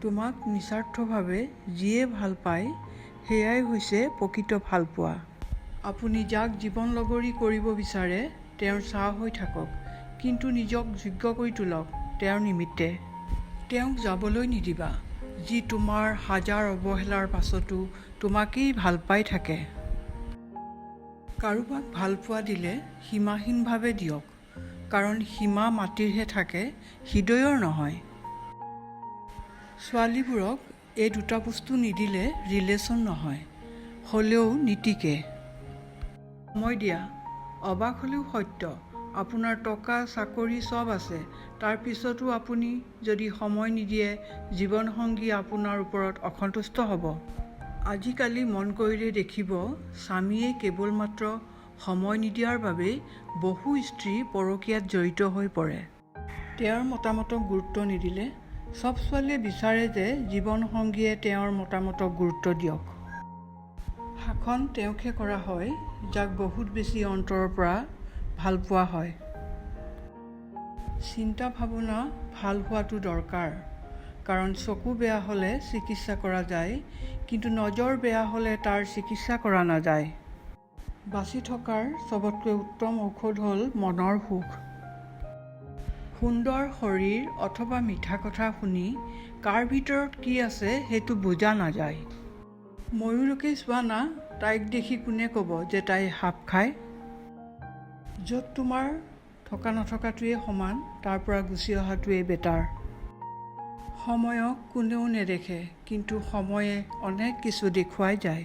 তোমাক নিস্বাৰ্থভাৱে যিয়ে ভাল পায়, সেয়াই হৈছে প্ৰকৃত ভালপোৱা। আপুনি যাক জীৱন লগৰী কৰিব বিচাৰে, তেওঁৰ ছাঁ হৈ থাকক, কিন্তু নিজক যোগ্য কৰি তোলক তেওঁৰ নিমিত্তে। তেওঁক যাবলৈ নিদিবা, যি তোমাৰ হাজাৰ অৱহেলাৰ পাছতো তোমাকেই ভাল পাই থাকে। কাৰোবাক ভালপোৱা দিলে সীমাহীনভাৱে দিয়ক, কাৰণ সীমা মাটিৰহে থাকে, হৃদয়ৰ নহয়। ছোৱালীবোৰক এই দুটা বস্তু নিদিলে ৰিলেশ্যন নহয়, হ'লেও নিটিকে। সময় দিয়া। অবাক হ'লেও সত্য, আপোনাৰ টকা, চাকৰি চব আছে, তাৰ পিছতো আপুনি যদি সময় নিদিয়ে, জীৱনসংগী আপোনাৰ ওপৰত অসন্তুষ্ট হ'ব। আজিকালি মন কৰিলে দেখিব, স্বামীয়ে কেৱল মাত্ৰ সময় নিদিয়াৰ বাবেই বহু স্ত্ৰী পৰকীয়াত জড়িত হৈ পৰে। তেওঁৰ মতামতক গুৰুত্ব নিদিলে। চব ছোৱালীয়ে বিচাৰে যে জীৱনসংগীয়ে তেওঁৰ মতামতক গুৰুত্ব দিয়ক। শাসন তেওঁকহে কৰা হয়, যাক বহুত বেছি অন্তৰৰ পৰা ভালপোৱা হয়। চিন্তা ভাৱনা ভাল হোৱাটো দৰকাৰ, কাৰণ চকু বেয়া হ'লে চিকিৎসা কৰা যায়, কিন্তু নজৰ বেয়া হ'লে তাৰ চিকিৎসা কৰা নাযায়। বাচি থকাৰ চবতকৈ উত্তম ঔষধ হ'ল মনৰ সুখ। সুন্দৰ শৰীৰ অথবা মিঠা কথা শুনি কাৰ ভিতৰত কি আছে, সেইটো বুজা নাযায়। ময়ূৰকেই চোৱা না, তাইক দেখি কোনে ক'ব যে তাই সাপ খায়? য'ত তোমাৰ থকা নথকাটোৱেই সমান, তাৰ পৰা গুচি অহাটোৱেই বেটাৰ। সময়ক কোনেও নেদেখে, কিন্তু সময়ে অনেক কিছু দেখুৱাই যায়।